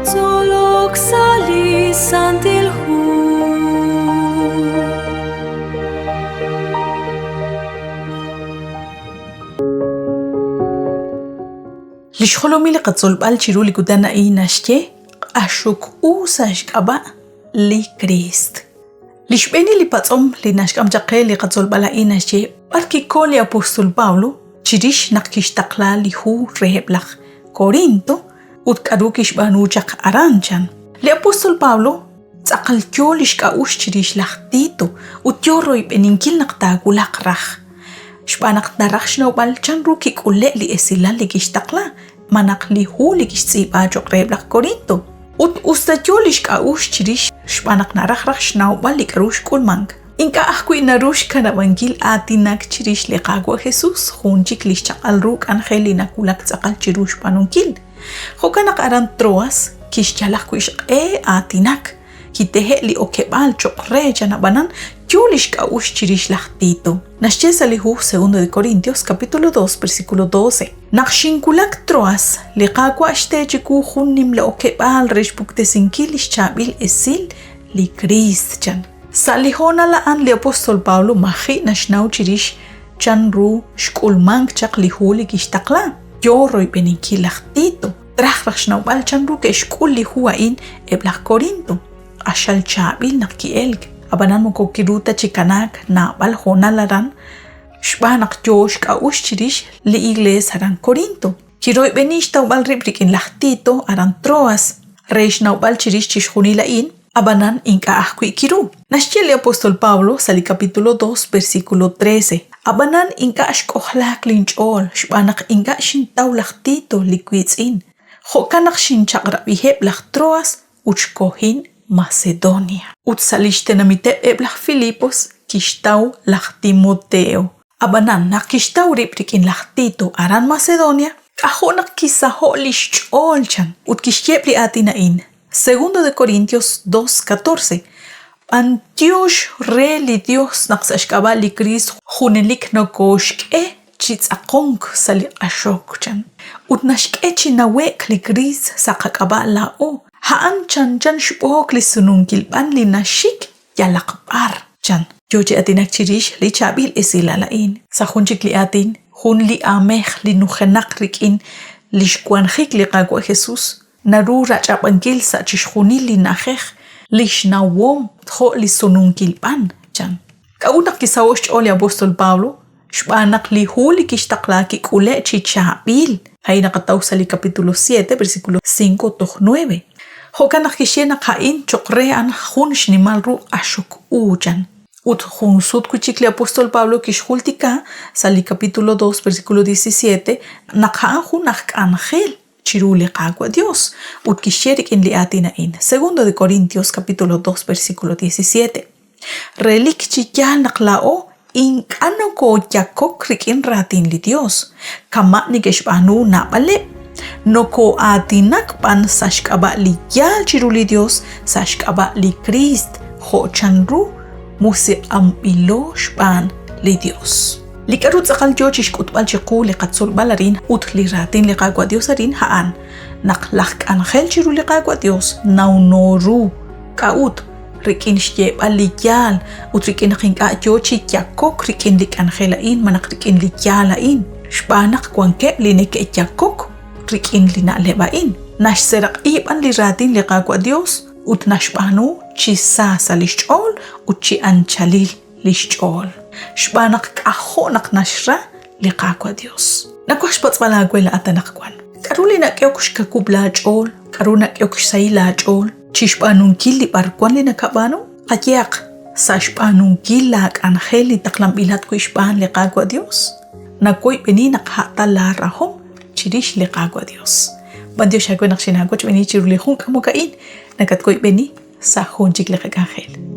Tzolok sa' li Santil Hu. Li xjolomil li qatzolb'al chiru li kutan a'in naxye q'axok u sa' xk'ab'a' li Kriist. Li xb'eenil li patz'om li naxk'am chaq qe li qatzolb'al a'in naxye b'ar kiko li apóstol Pablo chirix naq kixtaqla li hu reheb' laj Corinto ut k'aru kixb'aanu chaq aran chan. Li apóstol Pablo tz'aqal yo li xk'a'uxl chirix laj Tito ut yo royb'eninkil naq taawulaq raj. Xb'aan naq naraj xnawb'al chanru kik'ule' li esilal li kixtaqla malaj li hu li kixtz'iib'a cho'q reheb' laj Corinto. Ut usta yo li xk'a'uxl chirix xb'aan naq naraj raj xnawb'al li k'aru xk'ulmank, ink'a' ajwi' naru xkanab'ankil aatinak chirix li Qaawa' Jesús, jun chik li xchaq'al ru k'anjel li nawulak tz'aqal chiru xb'aanunkil. Jo'kan naq aran Troas kixyal ajwi' xq'e aatinak, kitehe' li okeb'aal cho'q re chan ab'anan yo li xk'a'uxl chirix laj Tito. Naxye sa' li hu Segundo de Corintios capítulo 2 versículo 12. Naq xinwulak Troas, li Qaawa' xte chiwu jun nimla okeb'aal re xpuktesinkil li xchaab'il esil li Kriist, chan. Sa' li hoonal a'an li apóstol Pablo maji' naxnaw chirix chanru xk'ulmank chaq li hu li kixtaqla. Yo royb'eninkil laj Tito. Traj raj xnawb'al chanru ke'xk'ul li hu a'in eb' laj Corinto. Q'axal chaab'il naq ki'elk, ab'anan moko kiru ta chi kanaak naab'al hoonal aran xb'aan naq yo xk'a'uxl chirix li Iglees aran Corinto. Kiroyb'eni xtawb'al rib' rik'in laj Tito aran Troas re xnawb'al chirix chixjunil a'in, ab'anan ink'a' ajwi' kiru. Naxye li apóstol Pablo sa' li capítulo 2 versículo 13, Ab'anan ink'a' xk'ojlaak linch'ool xb'aan naq ink'a' xintaw laj Tito li wiitz'in, jo'kan naq xinchaq'rab'iheb' laj Troas ut xkohin Macedonia. Ut sa' li xtenamiteb' eb' laj Filipos kixtaw laj Timoteo. Ab'anan, naq kixtaw rib' rik'in laj Tito aran Macedonia, k'ajo' naq kisaho'k li xch'ool chan ut kixye eb' li aatin a'in, Segundo de Corintios 2, 14, B'anyox re li Yos naq sa' xk'ab'a' li Kriist junelik nokooxk'e chi tz'aqonk sa' li q'axok, chan. Ut naxk'e chi nawe'k li Kriist sa' qak'ab'a' laa'o, a'an chanchan xb'ook li sununkil b'an li naxik yalaq b'ar, chan. Yo chi aatinak chirix li chaab'il esilal a'in. Sa' jun chik li aatin, jun li aamej li nujenaq rik'in li xwanjik li Qaawa' Jesus naru rach'ab'ankil sa' chixjunil li na'ajej li xnawom jo' li sununkil b'an, chan. K'a'ut naq kisaho'k xch'ool li apóstol Pablo? Xb'aan naq li hu li kixtaqla kik'ule'k chi chaab'il. A'in naqataw sa' li capítulo 7, versículo 5 toj 9. Jo'kan naq kixye naq a'in cho'q re a'an jun xnimal ru q'axok u, chan. Ut jun sut wi' chik li apóstol Pablo kixjultika sa' li capítulo 2, versículo 17 naq a'an jun aj k'anjel chiru li Qaawa' Dios, ut kixye rik'in li aatin a'in, Segundo de Corintios capítulo 2, versículo 17. Relik chi yaal naq laa'o ink'a' nokooyakok rik'in raatin li Yos, kama' neke'xb'aanu naab'aleb', nokoo'aatinak b'an sa' xk'ab'a' li yaal chiru li Yos sa' xk'ab'a' li Kriist jo' chanru musiq'anb'ilo xb'aan li Yos. Li k'aru tz'aqal yo chi xk'utb'al chiqu li qatzolb'al arin ut li raatin li Qaawa' Yos arin a'an naq laj k'anjel chiru li Qaawa' Yos nawno ru. K'a'ut? Rik'in xyeeb'al li yaal ut rik'in naq ink'a' yo chi yakok rik'in li k'anjel a'in malaj rik'in li yaal a'in, xb'aan naq wankeb' li neke'yakok rik'in li na'leb' a'in. Naxseeraq'i b'an li raatin li Qaawa' Yos ut naxb'aanu chi sa sa' li xch'ool ut chi anchalil li xch'ool, xb'aan naq k'ajo' naq naxra li Qaawa' Yos. Nawaj xpatz'b'al aawe laa'at anaqwan. K'aru li nak'ehok xkawub' laach'ool? K'aru nak'ehok xsahil laach'ool? Chi xb'aanunkil li b'arwan li nakab'aanu? Qayehaq, sa' xb'aanunkil laak'anjel li taqlanb'ilat wi' xb'aan li Qaawa' Yos. Nawoyb'eni naq a' ta laarahom chirix li Qaawa' Yos. B'anyox aawe naq xinaawochb'eeni chiru li jun k'amok a'in, nakatwoyb'eni sa' jun chik li qak'anjel.